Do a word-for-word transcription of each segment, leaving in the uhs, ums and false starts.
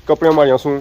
کپڑے ماریاں سوں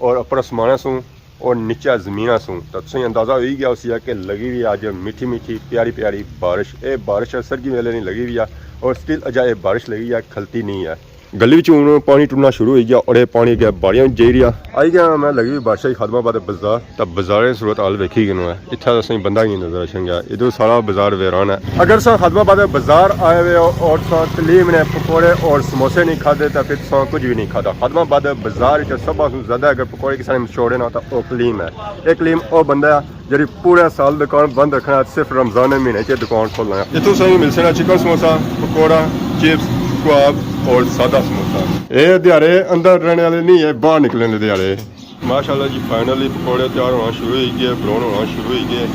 اور اپر آسماناں سوں اور نیچے زمیناں سوں، تو تساں اندازہ ہوئی گیا اسی کہ لگی ہوئی ہے اج میٹھی میٹھی پیاری پیاری بارش۔ اے بارش ہے سرگی ویلے نہیں لگی ہوئی ہے، اور سٹل اجا اے بارش لگی ہے، کھلتی نہیں ہے۔ گلی وچ ہن پانی ٹرنا شروع ہوئی گیا اور اے پانی اگے باڑیاں وچ جائی رہیا۔ آئی گیا میں لگی ہوئی بارشاں کی خادم آباد بازار، تاں بازاریں صورت حال ویکھی گنو ہے۔ اتھا تساں بندہ ہی نہیں نظر اچھن گیا، ادھر سارا بازار ویران ہے۔ اگر تساں خادم آباد بازار آئے ہوئے ہو اور تساں کلیم نے پکوڑے اور سموسے نہیں کھادے تاں پھر تساں کچھ بھی نہیں کھادا۔ خادم آباد بازار وچ سب سوں زیادہ اگر پکوڑے کسے نے مشہور ہے نا تاں او کلیم ہے۔ اے کلیم او بندہ ہے جڑی پورے سال دکان بند رکھنا، صرف رمضان نے مہینے چ دکان کھولنا ہے۔ اتھوں سائیں مل سنا چکن سموسا، پکوڑا، چپس، کباب اور سادہ سموسا۔ اے دیہاڑے اندر رہنے والے نہیں، اے باہر نکلنے دیہاڑے۔ ماشاءاللہ جی، فائنلی پکوڑے تیار ہونا شروع ہوئی گئے، بلون ہونا شروع ہوئی گئے۔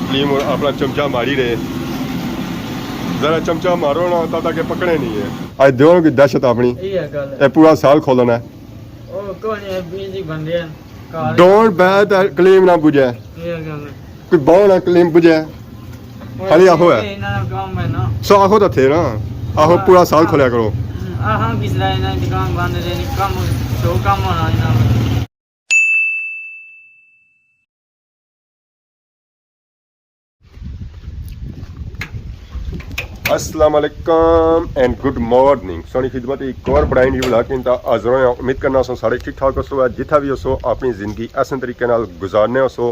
کلیم اور اپنا چمچہ ماری رہے، ذرا چمچہ مارو نا تاں تاکہ پکڑے نہیں ہے۔ اج دیو کی دہشت اپنی، یہ گل ہے۔ اے پورا سال کھولنا ہے۔ او کوئی نہیں، بزی بندے ہیں۔ ڈونٹ بہت کلیم نہ بجے۔ یہ گل ہے۔ کوئی باؤ نہ کلیم بجے۔ خالی آخو ہے۔ انہاں دا کام ہے نا۔ سو آخو تاں تھے نا۔ آخو پورا سال کھولیا کرو۔ آہاں کس طرح انہاں دی دکان بند رہنی، کم، سو کم ہونا انہاں دا۔ السلام علیکم اینڈ گڈ مارننگ۔ سونی خدمت ایک اور بڑا نیو ولاگ کن تا حاضر ہویا۔ امید کرنا سو سارے ٹھیک ٹھاک ہو سو، جتھا بھی ہو سو اپنی زندگی احسن طریقے نال گزارنے ہو سو۔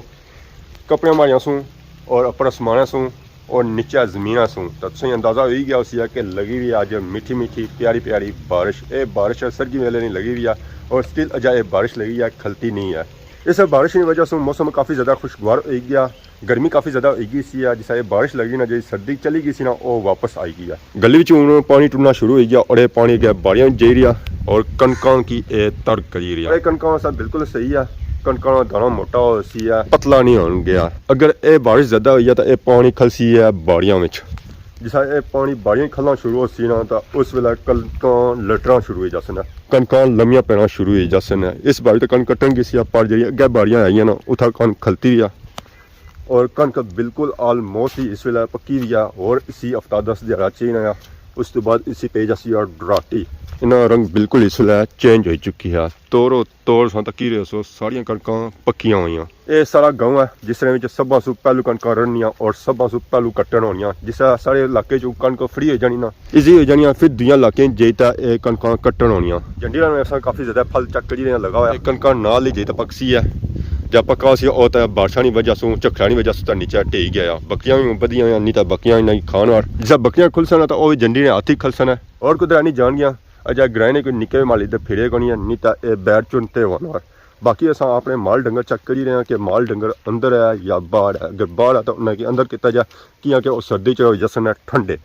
کپڑے ماریاں سوں اور اپر آسماناں سوں اور نیچے زمیناں سوں، تو تساں اندازہ ہوئی گیا اسی کہ لگی ہوئی ہے اج میٹھی میٹھی پیاری پیاری بارش۔ اے بارش ہے سرگی ویلے نہیں لگی ہوئی ہے، اور سٹل اجا اے بارش لگی ہے، کھلتی نہیں ہے۔ اس بارش کی وجہ سے موسم کافی زیادہ خوشگوار ہوئی گیا۔ گرمی کافی زیادہ ہوئی گئی سی، جس طرح بارش لگی نا، جی سردی چلی گئی سی نا، وہ واپس آئی گئی ہے۔ گلی وچ ہن پانی ٹرنا شروع ہوئی گیا اور یہ پانی اگے باڑیاں وچ جائی رہیا اور کنکاں کی اے تر کری رہیا۔ اے کنکاں واسطے بالکل صحیح ہے، کنکاں نا دانا موٹا ہو سی ہے، پتلا نہیں ہون گیا۔ اگر اے بارش زیادہ ہوئی ہے تو اے پانی کھلسی ہے باڑیاں وچ۔ جس طرح اے پانی باڑیاں کھلنا شروع ہو سی نا، تو اس ویلے کنکاں لٹنا شروع ہوئی جاسن، کنکاں لمیاں پینا شروع ہوئی جاسن۔ اس باری تو کنک کٹن گئی سی، پر جڑی اگے باڑیاں آئیاں نا، اتھا کنک کھلتی رہیا۔ اور کنک بالکل آلموسٹ ہی اس ویلے پکی ہوئی ہے، اور اسی ہفتہ دس دیہاڑا چاہینا آ، اس تو بعد اسی پی جاسی آ ڈراٹی۔ انہاں رنگ بالکل اس ویلے چینج ہوئی چکی ہے، توڑو توڑ ساں تکی رہے سو، ساریاں کنکاں پکیاں ہوئیاں۔ اے سارا گاؤں ہے جس نے وچ سبھاں سوں پہلو کنکاں رڑنیاں اور سبھاں سوں پہلو کٹن ہونیاں۔ جس طرح سارے علاقے چوں کنک فری ہوئی جانی نا، ایزی ہوئی جانی آ، پھر دویاں علاقیں جائی تے اے کنکاں کٹن ہونیاں۔ جنڈیراں نے اساں کافی زیادہ پھل چیک کری رہے لگا ہوا ہے۔ اے کنکاں نال ہی جائی تے پکسی ہے۔ جا پکا سی او تے بارشاں نی وجہ سوں، جھکھڑاں نی وجہ سوں تے نیچے ڈھئی گیا۔ بکریاں وی بدیاں ہویاں، نی تے بکریاں انہاں کی کھان وار۔ جس طرح بکریاں کھلسن تے او وی جنڈی نے ہتھ ہی کھلسن۔ اور کدھر نی جان گیاں۔ اجے گرائیں نے کوئی نکے وی مالی تے پھرے کونی ہے، نی تے اے بیر چنتے ہونا۔ باقی اساں اپنے مال ڈنگر چیک کری رہے ہیں کہ مال ڈنگر اندر ہے یا باہر ہے۔ اگر باہر ہے تو انہاں کی اندر کیتا جائے، کیاں کہ او سردی چ ہوئی جاسن ٹھنڈے۔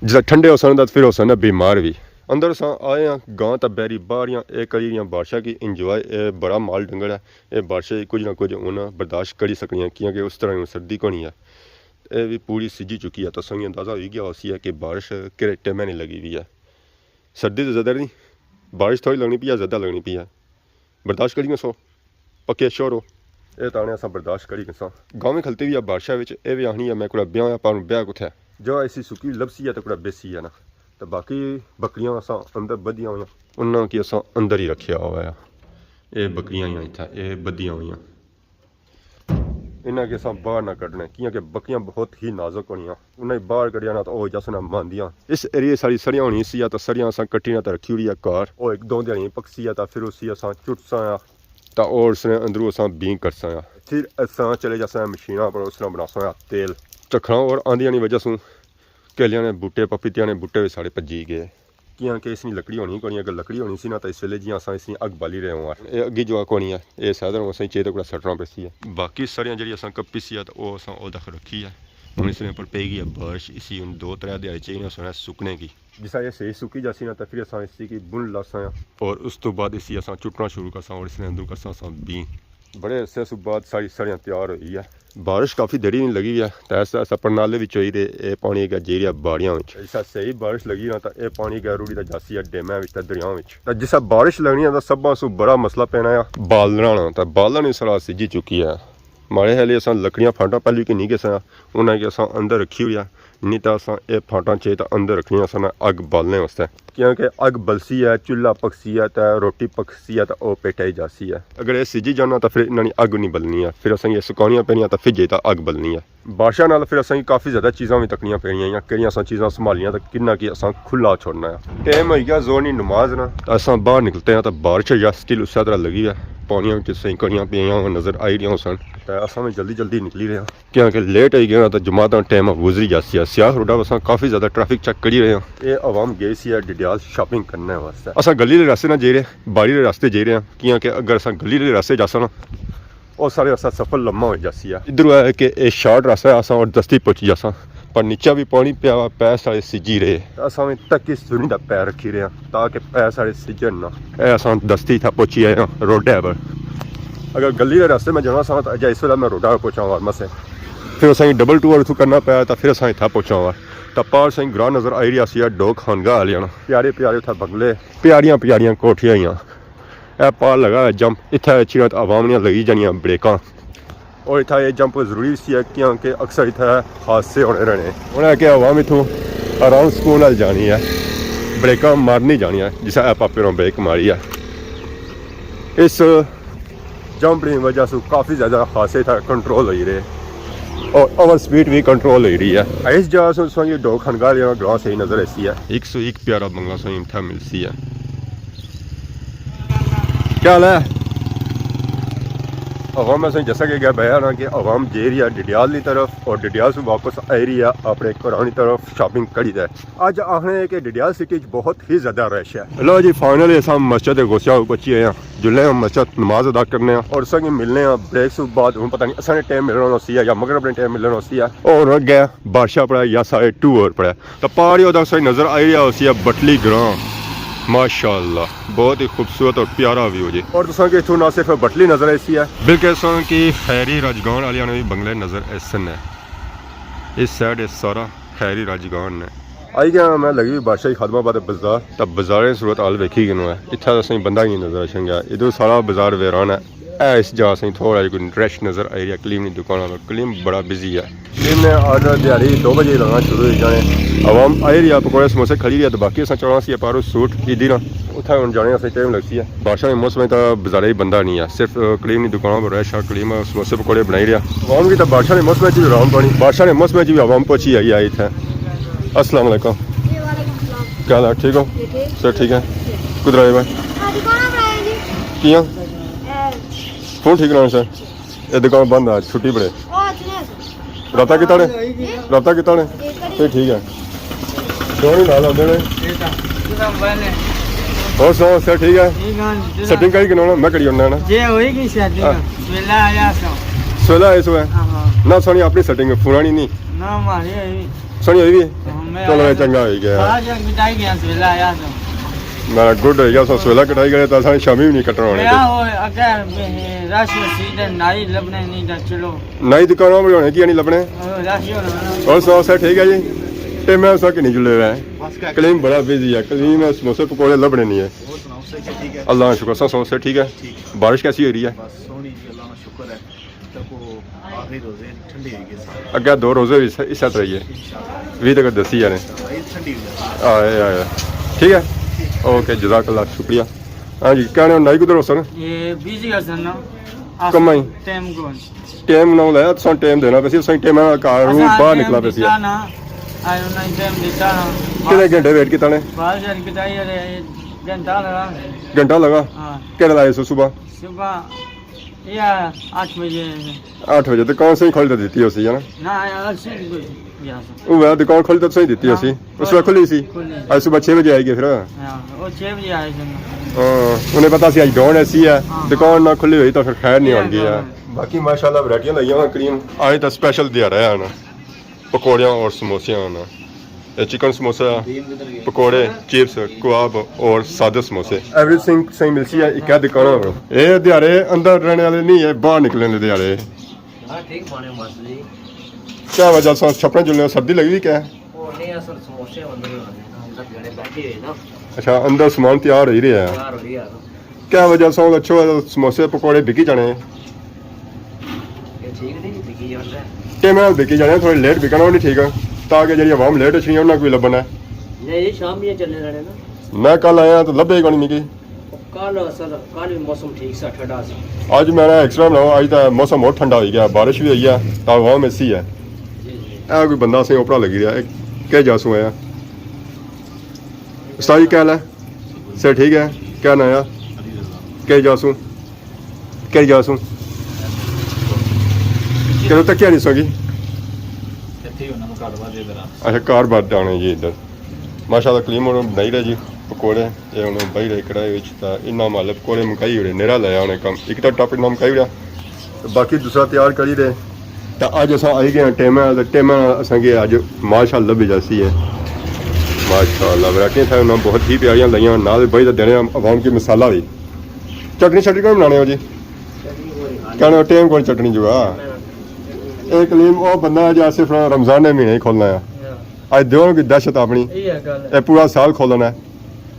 جس طرح ٹھنڈے ہوسن تے پھر ہوسن بیمار وی۔ اندر اساں آئے ہاں، گاں تے بیری باہر ہیاں، اے کری رہیاں بارشاں کی انجوائے۔ اے بڑا مال ڈنگر ہے، اے بارشاں کی کچھ نہ کچھ ہن برداشت کری سکنیاں، کیاں کہ اس طرح ہن سردی کونی ہے۔ اے وی پوری سجی چکی ہے، تساں کی اندازہ ہوئی گیا ہوسی ہے کہ بارش کہڑے ٹائمے نی لگی ہوئی ہے۔ سردی تو زیادہ نہیں، بارش تھوڑی لگنی پئی ہے، زیادہ لگنی پئی ہے۔ برداشت کری گھنسو، پکے شور ہو۔ اے تانے اساں برداشت کری گھنساں۔ گاؤں وی کھلتی ہوئی ہے بارشاں وچ، اے وی آخنی ہے میں کڑا بیاں ہویا، پر بیاں کتھے؟ جو ایسی سکی لبسی ہے تو کڑا بیسی ہے نا۔ تو باقی بکریاں اساں اندر بدیاں ہویاں۔ انہاں کی اساں اندر ہی رکھیا ہوا ہے۔ اے بکریاں ہی اتھا، اے بدیاں ہویاں۔ انہاں کی اساں باہر نہ کڈنے، کیاں کہ بکریاں بہت ہی نازک ہونیاں۔ انہاں کی باہر کڈیا نا تو او جس نہ ماندیاں۔ اس ایریے ساری سریاں ہونی سی، یا تو سریاں اساں کٹی نہ تے رکھی ہوئی ہے گھر۔ او ایک دو دیہاڑی پکسی ہے تو پھر اسی اساں چٹساں آ۔ تو او اس نے اندروں اساں بین کرساں آ۔ پھر اساں چلے جاساں مشیناں پر، اس نے بناساں آ تیل۔ جھکھڑاں اور آندیاں نی وجہ سوں کیلیاں نے بوٹے، پپیتیاں نے بوٹے وی سارے پجی گئے۔ کیاں کہ اس نی لکڑی ہونی کونی، اگر لکڑی ہونی سی نا تو اس ویلے جیاں اساں اس نی اگ بالی رہے ہوں۔ اے اگی جو کونی ہے، اے سیدر اساں چے تے کڑا سٹنا پیسی ہے۔ باقی ساریاں جڑیاں اساں کپی سی ہے تو او اساں او تک رکھی ہے۔ ہن اس نے پر پئی گئی ہے بارش، اسی ہن دو ترے دیہاڑے چاہیے اساں سکنے کی۔ جس طرح اے صحیح سکی جاسی نا تو پھر اساں اسی کی بن لاساں آ۔ اور اس تو بعد اسی اساں چٹنا شروع کرساں اور اس نے اندروں کرساں اساں بین۔ بڑے عرصے سوں بعد ساری سریاں تیار ہوئی ہے۔ بارش کافی دیری نی لگی ہوئی ہے، تے ایسا ایسا پرنالے وچ ہوئی تے اے پانی اگے جائی رہیا باڑیاں وچ۔ ایسا صحیح بارش لگی نا تاں اے پانی اگے رڑی تے جاسی ہے ڈیماں وچ تے دریاواں وچ۔ تے جس طرح بارش لگنی ہے تاں سبھاں سوں بڑا مسئلہ پینا ہے بالناں نا، تے بالن وی سارا سجی چکی ہے۔ ماڑے خیال اچ اساں لکڑیاں پھانٹاں پہلو کی نہیں گھساں، انہاں کی اساں اندر رکھی ہوئی ہے۔ نہیں تاں اساں اے پھانٹاں چائی تاں اندر رکھنیاں سن اگ بالنے واسطے، کیونکہ اگ بلسی ہے، چولہا پکسی ہے تے روٹی پکسی ہے تے او پیٹائی جاسی ہے۔ اگر اے سجی جانا تاں پھر انہاں نی اگ نہیں بلنی ہے، پھر اساں کی سکانیاں پینیاں تاں پھر جائی تاں اگ بلنی ہے۔ بارشاں نال پھر اساں کی کافی زیادہ چیزاں وی تکنیاں پینیاں، کیڑیاں اساں چیزاں سنبھالیاں تاں کنا کی اساں کھلا چھوڑنا ہے۔ ٹائم ہوئی گیا زور نی نماز نا، تاں اساں باہر نکلتے ہیں تاں بارش ہے یا سٹل اسے طرح لگی ہے، پانیاں وچ اساں کی کڑیاں پیاں نظر آئی رہیاں سن، تاں اساں وی جلدی جلدی نکلی رہے ہیں۔ کیونکہ لیٹ ہوئی گیا نا تاں جماعتاں ٹائم گزری جاسی ہے۔ سیاخ روڈا اساں کافی زیادہ ٹریفک چیک کری رہے ہیں۔ اے عوام گئی سی ہے ڈڈیال شاپنگ کرنے واسطے۔ اساں گلی دے راستے نہ جائی رہے، باڑی دے راستے جائی رہے ہیں، کیونکہ اگر اساں گلی دے راستے جاساں نا، او سارے اساں سفر لمبا ہوئی جاسی ہے۔ ادھروں ہے کہ اے شارٹ راستہ ہے، اساں اور دستی پہنچی جاساں، پر نیچا بھی پانی پیا ہوا، پیر سارے سجی رہے۔ اساں وی تکی سنی دا پیر رکھی رہے ہیں تاکہ پیر سارے سجن نہ۔ اے اساں دستی تھا پہنچی آئے ہیں روڈے پر۔ اگر گلی دے راستے میں جانا سا تاں اجا اس ویلے میں روڈا پر پہنچا ہوا مسے۔ پھر اساں کی ڈبل ٹور اتھوں کرنا پیا تاں پھر اساں اتھا پہنچا ہوا۔ تاں پار اساں کی گراں نظر آئی رہیا سی ڈوک خانگاہ آلیاں نا۔ پیارے پیارے اتھا بنگلے، پیاریاں پیاریاں کوٹھیاں ہیاں۔ اے پار لگا ہے جمپ، اتھا اچھی رات عوام نیاں لگی جانیاں بریکاں۔ اور اتھا اے جمپ ضروری سی ہے کیونکہ اکثر اتھا حادثے ہونے رہنے۔ ہن ہے کہ عوام اتھوں آرام سکون نال جانی ہے، بریکاں مارنی جانی ہے، جسا اے پاپے نوں بریک ماری ہے۔ اس جمپ نی وجہ سے کافی زیادہ حادثے اتھا کنٹرول ہوئی رہے اور اوور سپیڈ بھی کنٹرول ہوئی رہی ہے۔ اس جگہ سے تساں کی ڈوک خانگاہ آلیاں گراں صحیح نظر ایسی ہے۔ ایک سو ایک پیارا بنگلہ سو اتھا ملسی ہے۔ کیا حال ہے؟ عوام میں سے جیسا کہ گیا بیان ہے کہ عوام جائی رہی ہے ڈڈیال نی طرف اور ڈڈیال سے واپس آئی رہی ہے اپنے گھراں نی طرف شاپنگ کری دے۔ اج آخنے ہیں کہ ڈڈیال سٹی وچ بہت ہی زیادہ رش ہے۔ لو جی، فائنلی اساں مسجد غوثیہ پہنچی آئے ہیں۔ جلنے ہم مسجد نماز ادا کرنے ہیں اور اساں کی ملنے ہیں بریک سے بعد۔ ہن پتہ نہیں اساں نے ٹائم ملنا ہوسی ہے یا مغرب نے ٹائم ملنا ہوسی ہے۔ اور اگے بارشاں پڑے یا سارے ٹو اور پڑے۔ تاں پار ہی ادھر سائی نظر آئی رہیا ہوسی ہے بٹلی گراں۔ ماشاءاللہ، بہت ہی خوبصورت اور پیارا ویو جی۔ اور تساں کی اتھوں نہ صرف بٹلی نظر آئی سی ہے، بلکہ اساں کی خیری راجگان آلیاں نے بھی بنگلے نظر ایسن ہے۔ اس سائیڈ اے سارا خیری راجگان نے۔ آئی گیا میں لگی ہوئی بادشاہی خادمہ آباد بازار۔ تاں بازاریں صورت حال ویکھی گنو ہے۔ اتھا تاں سائیں بندہ ہی نہیں نظر اچھن گیا۔ ادھر سارا بازار ویران ہے۔ اے اس جا سائیں تھوڑا جہا کوئی رش نظر آئی رہیا۔ کلیم نی دکاناں پر کلیم بڑا بزی ہے۔ کلیم نے آرڈر دیہاڑی دو بجے لگنا شروع ہوئی جانے۔ عوام آئی رہی ہے، پکوڑے سموسے کھلی رہی ہے، تاں باقی اساں چڑھنا سی پارو سوٹ عیدی نا۔ اتھا ہن جانے اساں ٹائم لگسی ہے۔ بارشاں نے موسم وچ تاں بازارے ہی بندہ نہیں ہے، صرف کلیم نی دکاناں پر رش ہے۔ کلیم سموسے پکوڑے بنائی رہیا۔ عوام کی تاں بارشاں نے موسم وچ بھی آرام پانی، بارشاں نے موسم وچ بھی عوام پہنچی آئی ہے اتھے۔ السلام علیکم۔ جی، وعلیکم السلام۔ کیا حال ہے؟ ٹھیک ہو؟ جی، ٹھیک۔ سر ٹھیک ہے؟ جی۔ کدھر آئے ہوئے؟ ہاں، دکان پر آئے جی۔ کیاں؟ اے، فون ٹھیک کرانا سر۔ اے دکان بند ہے، آج چھٹی پڑے۔ او، اچھا۔ رابطہ کیتا نے؟ جی۔ رابطہ کیتا نے؟ جی، کری۔ پھر ٹھیک ہے۔ دو نہیں نال آندے نے۔ ٹھیک ہے۔ تساں موبائل ہے۔ اور سناؤ، سر ٹھیک ہے؟ ٹھیک ہے جی، تساں سیٹنگ کری کنوں نا، میں کری ہونا نا۔ جی، ہوئی گئی سیٹنگ۔ ہاں۔ سویلا آیا سو۔ سویلا آئے سو ہے؟ ہاں، ہاں۔ نہ، سونی اپنی سیٹنگ ہے، فونانی نہیں۔ نہ، ہماری ہے۔ سونی ہوئی بھی ہے؟ ہاں، میں چلو، آیا یہ سو۔ چنگا ہوئی گیا۔ باہر جا کے بتائی گیا، سویلا آیا سو۔ میرا گڈ ہوئی گیا، سو سویلا کٹائی گئے، تو اساں شامی بھی نہیں کٹنا ہونے۔ میرا وہ اگر رش سیزن نائی لبنے نہیں تو چلو۔ نائی دکاناں پر ہونے کی نہیں لبنے۔ او، رش ہی ہونا نا۔ اور سو سے ٹھیک ہے جی؟ اے میں سا کہ نہیں جلے ہوئے ہیں۔ بس کیا کلیم بڑا بزی ہے، کلیم ہے، سموسے پکوڑے لبنے نہیں ہے۔ اور سناؤ، سر ٹھیک ہے؟ اللہ کا شکر، سر سو سے ٹھیک ہے؟ ٹھیک۔ بارش کیسی ہوئی رہی ہے؟ بس سونی جی، اللہ کا شکر ہے۔ تک وہ آخری روزے ٹھنڈی ہوئی گئی سارے۔ اگے دو روزے بھی اس، اس طرح ہی ہے۔ انشاءاللہ۔ وی تک دسی جانے۔ انشاءاللہ، یہ ٹھنڈی ہوئی جاتی ہے۔ آئے، آئے۔ ٹھیک ہے؟ اوکے، جزاک اللہ، شکریہ۔ ہاں جی، کہنے ہو نائی کدھر ہو سن؟ یہ بزی ہو سن نا۔ کمائی؟ ٹائم کو۔ ٹائم نہ لایا، تساں ٹائم دینا پیسی، تساں ٹائم نال گھر نوں اساں باہر ٹائم نکلا پیسی۔ دیتا نا۔ آئے انہاں نے ٹائم دیتا نا۔ کتنے گھنٹے ویٹ کیتا نے؟ بارش کیتا، یہ گھنٹہ لگا۔ گھنٹہ لگا؟ ہاں۔ کہڑے لائے سو صبح؟ صبح یا اٹھ بجے۔ اٹھ بجے دکان سہی کھولی تے دیتی ہوسی، ہے نا؟ نہ، یار، سہی کوئی گیا سا۔ او، وہ دکان کھولی تے سہی دیتی ہوسی۔ اس وقت کھلی سی؟ کھلی۔ اج صبح چھ بجے آئی گئے پھر؟ ہاں، وہ چھ بجے آئے سن۔ ہاں، انہیں پتا سی اج ڈاؤن ایسی ہے، ہاں۔ دکان نہ کھلی ہوئی تو پھر خیر نہیں ہونگی ہے۔ ہاں۔ باقی ماشاءاللہ ورائٹیاں لگیاں ہوئیاں کریم۔ آج تو سپیشل دیہاڑا ہے نا۔ پکوڑیاں اور سموسیاں ہونا۔ اے چکن سموسہ، پکوڑے، چپس، کباب اور سادے سموسے۔ ایوری تھنگ صحیح ملسی ہے، اکے دکاناں پر۔ اے دیہاڑے اندر رہنے والے نہیں، اے باہر نکلنے دے دیہاڑے۔ ہاں، ٹھیک بنے مس جی۔ کیا وجہ سے چھپڑے جلنے سردی لگی ہوئی کیا؟ او نہیں، اصل سموسے ہوندے نے، اندر جڑے بیٹھے ہوئے نا۔ اچھا، اندر سامان تیار ہوئی رہیا ہے۔ تیار ہوئی رہیا ہے۔ کیا وجہ سے اچھو سموسے پکوڑے بکی جانے ہیں؟ یہ ٹھیک نہیں، بکی جانے ہیں۔ ٹائم نال بکی جانے ہیں، تھوڑے لیٹ بکنا وہ نہیں ٹھیک ہے۔ تاکہ جیڑھی عوام لیٹ اچھنی ہے، انہاں کو بھی لبھنا ہے۔ نہیں، یہ شام بھی چلنے رہنے نا۔ میں کل آیا تو لبھے ہی کونی مکی۔ کل اصل، کل بھی موسم ٹھیک سا، ٹھنڈا سا۔ اج میرا ایکسٹرا بناؤ، اج تو موسم اور ٹھنڈا ہوئی گیا، بارش بھی ہوئی ہے، تو عوام ایسی ہے۔ جی، جی۔ اے کوئی بندہ سے اوپرا لگی رہیا، اے کیا جاسوں آیا؟ استاد جی، کیا حال ہے؟ سر ٹھیک ہے؟ کیا نام ہے؟ کیا جاسوں؟ کیا جاسوں؟ کدوں تکیا نہیں سو جی؟ اتھے ہی ہونا، میں گھر بعد ادھر آ۔ اچھا، گھر بعد آنے جی ادھر۔ ماشاءاللہ، کلیم اور بنائی رہے جی پکوڑے۔ اے ہن بائی رہے کڑاہے وچ، تاں انہاں مال پکوڑے مکائی اڑے، نیرا لایا انہیں کم۔ ایک تاں ٹاپک نام مکائی اڑیا، باقی دوسرا تیار کری رہے۔ تاں اج اساں آئی گئے ہیں ٹیمہ، تے ٹیمہ اساں کے اج ماشاءاللہ بھی جاسی ہے۔ ماشاءاللہ، ورائٹیاں تھا انہاں بہت ہی پیاریاں لائیاں، نال بائی دا دینے عوام کی مسالہ بھی۔ چٹنی شٹنی کون بنانے ہو جی؟ کہنے ہو ٹیم کون چٹنی جو آ؟ ایک کلیم او بندہ ہے جو صرف رمضان نے مہینے ہی کھولنا ہے۔ اج دیو کی دہشت اپنی۔ یہ گل ہے۔ اے پورا سال کھولنا ہے۔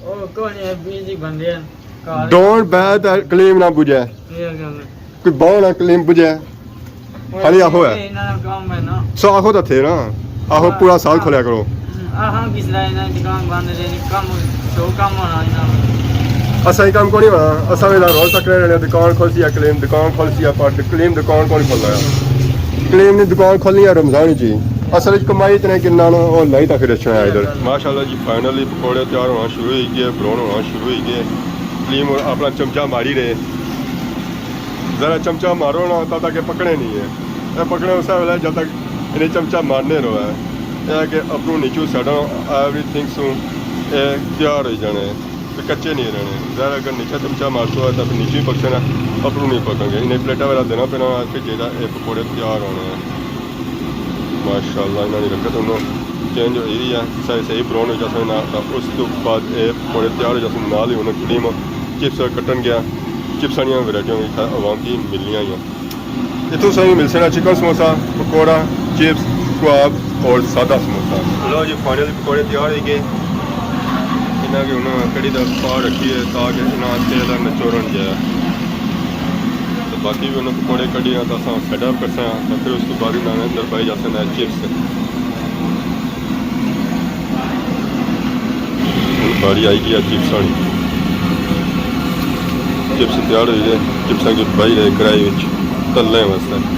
او کوئی نہیں، بزی بندے ہیں۔ گھر ڈونٹ بہت کلیم نہ بجے۔ یہ گل ہے۔ کوئی باؤ نہ کلیم بجے۔ خالی آخو ہے۔ انہاں نا کام ہے نا۔ سو آخو تو تھے نا۔ آخو پورا سال کھولیا کرو۔ آخو کس طرح انہاں دی دکان بند رہنی، کم، سو کم ہونا انہاں نا۔ اساں ہی کام کونی ہونا، اساں وی روز تک رہنے، دکان کھولسی ہے کلیم، دکان کھولسی ہے، پر کلیم دکان کون کھولنا ہے؟ کلیم نے دکان کھولنی ہے رمضان وچ ہی۔ اصل وچ کمائی اتنے کنا نو، او لائی تاں پھر اچھنا ہے ادھر۔ ماشاءاللہ جی، فائنلی پکوڑے تیار ہونا شروع ہوئی گئے، براؤن ہونا شروع ہوئی گئے۔ کلیم ہن اپنا چمچہ ماری رہے۔ ذرا چمچہ مارو نا، تب تک یہ پکنے نہیں ہے۔ یہ پکنے اس ویلے جب تک انہیں چمچہ مارنے رہو ہے۔ یہ کہ اپروں نیچوں سڑا، ایوری تھنگ سوں یہ تیار ہوئی جانے ہیں۔ تے کچے نہیں رہنے۔ ظاہر ہے اگر نیچا چمچہ مارسو ہے تاں پھر نیچے ہی پکسن ہے، اپروں نہیں پکن گے۔ انہیں پلیٹاں وغیرہ دینا پینا ہے، پھر جیڑا اے پکوڑے تیار ہونے ہیں۔ ماشاءاللہ، انہاں نی رنگت ہن چینج ہوئی رہی ہے، صحیح صحیح براؤن ہو جاسن نا، تاں اس تو بعد اے پکوڑے تیار ہو جاسن۔ نال ہی انہاں کلیم چپس کٹن گیا، چپساں نیاں ورائٹیاں وی اتھا عوام کی ملنیاں ہیاں۔ اتھوں ساں ملسن چکن سموسا، پکوڑا، چپس، کباب اور سادہ سموسا۔ لو جی، فائنل پکوڑے تیار ہوئی گئے۔ انہاں کے ہن کڑی دا پا رکھیے تاکہ انہاں تیل نچوڑن جائے۔ تو باقی بھی انہاں پکوڑے کڈی آں تو اساں سیٹ اپ کرساں، تو پھر اس تو بعد انہاں نے اندر پائی جاسن چپس۔ ہن باری آئی گئی ہے چپساں نی۔ چپس تیار ہوئی گئے، چپساں کی بائی رہے کڑاہی وچ تلنے واسطے۔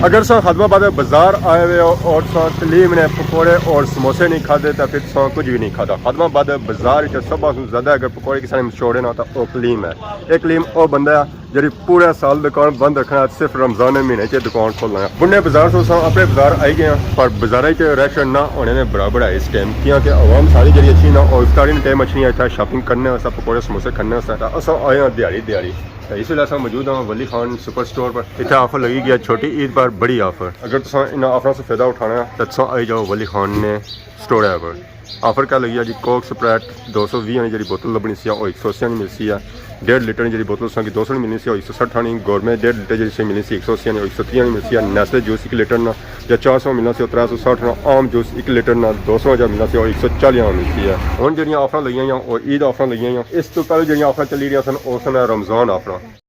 اگر تساں خادم آباد بازار آئے ہوئے ہو اور تساں کلیم نے پکوڑے اور سموسے نہیں کھادے تاں پھر تساں کچھ بھی نہیں کھادا۔ خادم آباد بازار وچ سب سوں زیادہ اگر پکوڑے کسے نے مشہور ہے نا تاں او کلیم ہے۔ اے کلیم او بندہ ہے جیڑی پورا سال دکان بند رکھنا، صرف رمضان نے مہینے چ دکان کھولنا ہے۔ بنڈے بازار سوں اساں اپنے بازار آئی گئے ہیں، پر بازار وچ رش نہ ہونے نے برابر ہے اس ٹائم، کیونکہ عوام ساری جیڑی اچھی نا، او افطاری نے ٹائم اچھنی ہے اتھا شاپنگ کرنے واسطے، پکوڑے سموسے کھانے واسطے۔ تاں اساں آئے ہاں دیہاڑی دیہاڑی۔ تے اس ویلے اساں موجود ہاں ولی خان سپر سٹور پر۔ اتھا آفر لگی گیا چھوٹی عید پر بڑی آفر۔ اگر تساں انہاں آفراں سے فائدہ اٹھانا ہے تاں تساں آئی جاؤ ولی خان نے سٹور ہے پر۔ آفر کیا لگی ہے جی؟ کوک سپرائٹ دو سو ویہہ آنی جیڑی بوتل لبنی سی، او ایک سو اسی آنی ملسی ہے۔ ڈیڑھ لیٹر نی جیڑی بوتل تساں کی دو سو نی ملنی سی، او ایک سو سٹھ آنی۔ گورمے ڈیڑھ لیٹر جیڑی سی ملنی سی ایک سو اسی آنی، او ایک سو تریہہ آنی ملسی ہے۔ نیسلے جوس ایک لیٹر نا یا چار سو ملنا سی، او ترے سو سٹھ نا۔ عام جوس ایک لیٹر نا دو سو جا ملنا سی، او ایک سو چالی آنی ملسی ہے۔ ہن جیڑیاں آفراں لگیاں یا، او عید آفراں لگیاں یا، اس تو پہلے جیڑیاں آفراں چلی رہیاں سن، او سن رمضان آفراں۔